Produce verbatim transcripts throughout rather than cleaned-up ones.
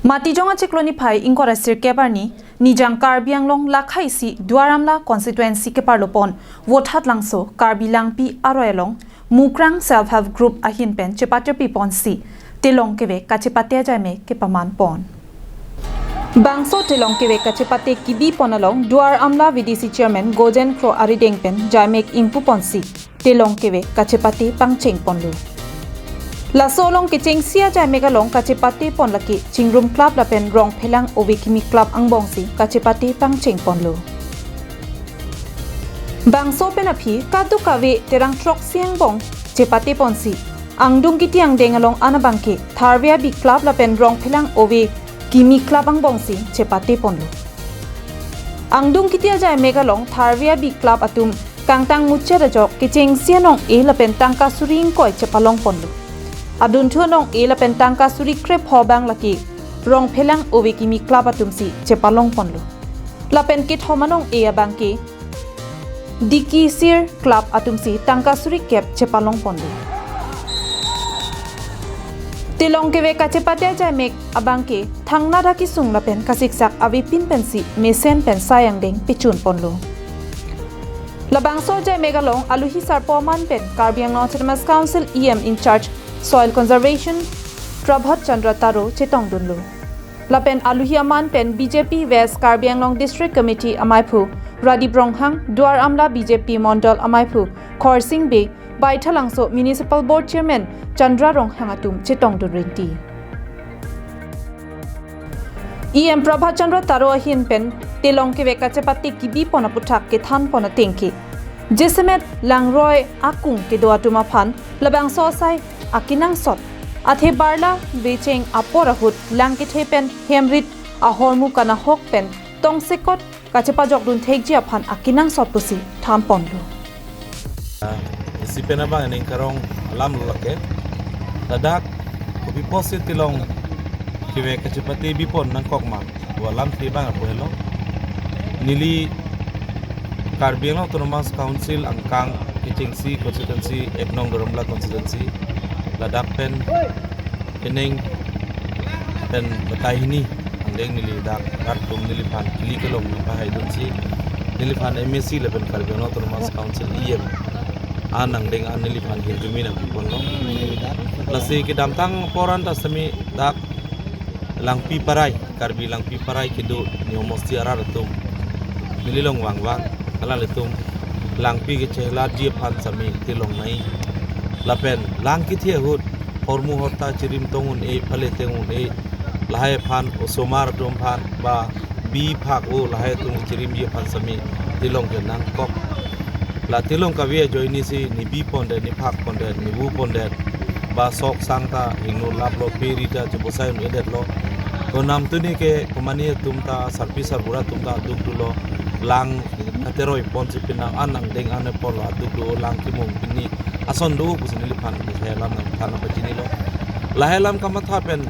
Matijong achiklo niphai ingkoi ra sirkep arni, Nijang Karbi Anglong lakhaisi Duar Amla constituency keparlopon Vothatlangso Karbi Langpi aroi along Mukrang Self Help Group ahin pen chepatirpiponsi telong kevek kachepate ajaimek kepamanpon. Bangso telong kevek kachepate kibipon along Duar Amla V D C Chairman Gojen Kro arideng pen jaimek ingpuponsi telong kevek kachepate pangchengponlo. Laso along kechengsi ajaimek along kachepatepon lake Chingrum Club lapen Rongphelang Ove Kimi Club angbongsi kachepate pangchengponlo. Bangso pen aphi kadokave terang throksi angbong chepateponsi, angdung kiti angdeng along an abangke Tharve Abi Club lapen Rongphelang Ove Kimi Club angbongsi chepateponlo. Angdung kiti ajaimek along Tharve Abi Club atum kangtang muchet ajok kechengsi anong-e lapen tangka suri ingkoi chepalongponlo. Adunthu anong-e lapen tangka suri krepho abang lake Rongphelang Ove Kimi Club atumsi chepalongponlo. Lapen kethom anong-e abangke Dikisir Club atumsi tangka suri kep chepalongponlo. Telong kevek kachepate ajaimek abangke thangnat akesung lapen kasiksak avepin pensi mesen pen sai angdeng pechunponlo. Labangso ajaimek along aluhi sarpo aman pen Karbi Anglong Autonomous Council E M in charge Soil Conservation Prabhat Chandra Taro chetongdunlo. Lapen aluhi aman pen B J P West Karbi Anglong District Committee amaiphu Radip Ronghang, Duar Amla B J P Mondol amaiphu Khorsing Bey, Baithalangso Municipal Board Chairman Chandra Ronghang atum chetongdun rinti. E M Prabhat Chandra Taro ahin pen telong kevek kachepate kibipon aputhak kethanpon atengke, jasemet langroi akung kedo atum aphan labangso asai akenangsot, athe barla becheng apor ahut lang kethe pen hemrit ahormu kanahok pen tongsekot kachepajokdun thekji aphan akenangsot pusi thanponlo. Isi pen abang ning karong alam lo lake. Ladak kopi pusi telong kevek kachepate bipon nangkok ma, pu alamthe abang apo helo. Neli Karbi Anglong Autonomous Council angkang kechengsi constituency ek nong Duar Amla constituency, ladak pen kening pen batai hini angdeng neli dak rat atum neliphan kili kelong nangpahaidunsi, neliphan M A C lapen Karbi Anglong Autonomous Council E M an angdeng an neliphan hirjume nangpiponlo. Lasi kedamtang apor an ta sitame dak Langpi Parai, Karbi Langpi Parai kedo ni homosti arat atum neli along vangvang, alanglitum langpi kechelarji aphan sitame telong nai. Lapen lang kethe ahut hormu horta chirim tong un-e, pale teng un-e, lahai aphan osomar atum aphan ba bi phak o lahai atum chirimji aphan sitame telong kenangkok. La telong kave ajoinesi nebi pondet, nephak pondet, nebu pondet, ba sok sang ta hingno laplo, pe ri ta chebosai un-edetlo. To namtuni ke komani atum ta, sarpi sarbura atum ta aduk dolo, lang kateroi ponsi pinang an angdeng an apor lo aduk do, lang kimung pini ason do pusi neliphan lahai alam nangthan pachinilo. Lahai alam kamatha pen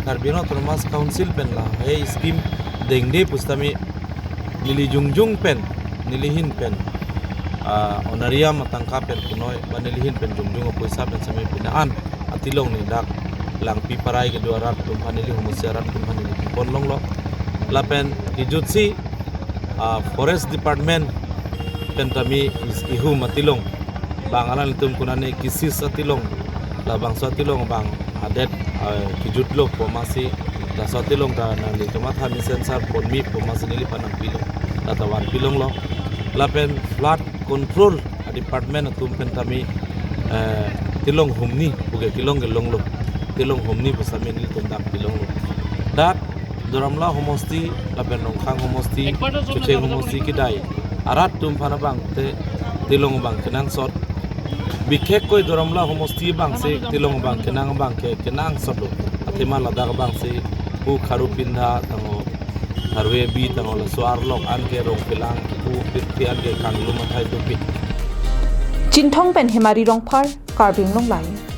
Karbi Anglong Autonomous Council pen lahai scheme dengde pusitame neli jongjong pen, neli ahin pen, ah, honorarium atangka pen punoi, ba neli ahin pen jongjong apoisa pen sitame pini an atelong ne dak Langpi Parai kedo arat atum aphan, neli homosti arat atum aphan neli pipon longlo. Lapen kejutsi, ah, Forest Department pen tame is-, ihum atelong bang alanglitum konane kisis atelong, labangso atelong bang adet, ah, kejutlo pu amatsi, laso atelong ta nanglitum matha mesen sar ponme pu amatsi neliphan nangpilo, lata vanpilonglo. Lapen flood control a department atum pen tame, eh, telong humni puke kelong kelonglo, telong humni pusitame nelitum dak pilonglo. Dak Duar Amla homosti lapen Rongkhang homosti, Chocheng homosti kedai arat atum aphan abang te telong abang kenangsot. Bikhekkoi Duar Amla homosti abangsi telong abang kenang abangke kenangsotlo. Athema ladak abangsi pu Kharupinda tangho, Tharve Abi tangho, laso arlok anke Rongphelang pu pirthe anke kanglu mathai dopik. Chinthong pen Hemari Rongphar, Karbi Anglong Live.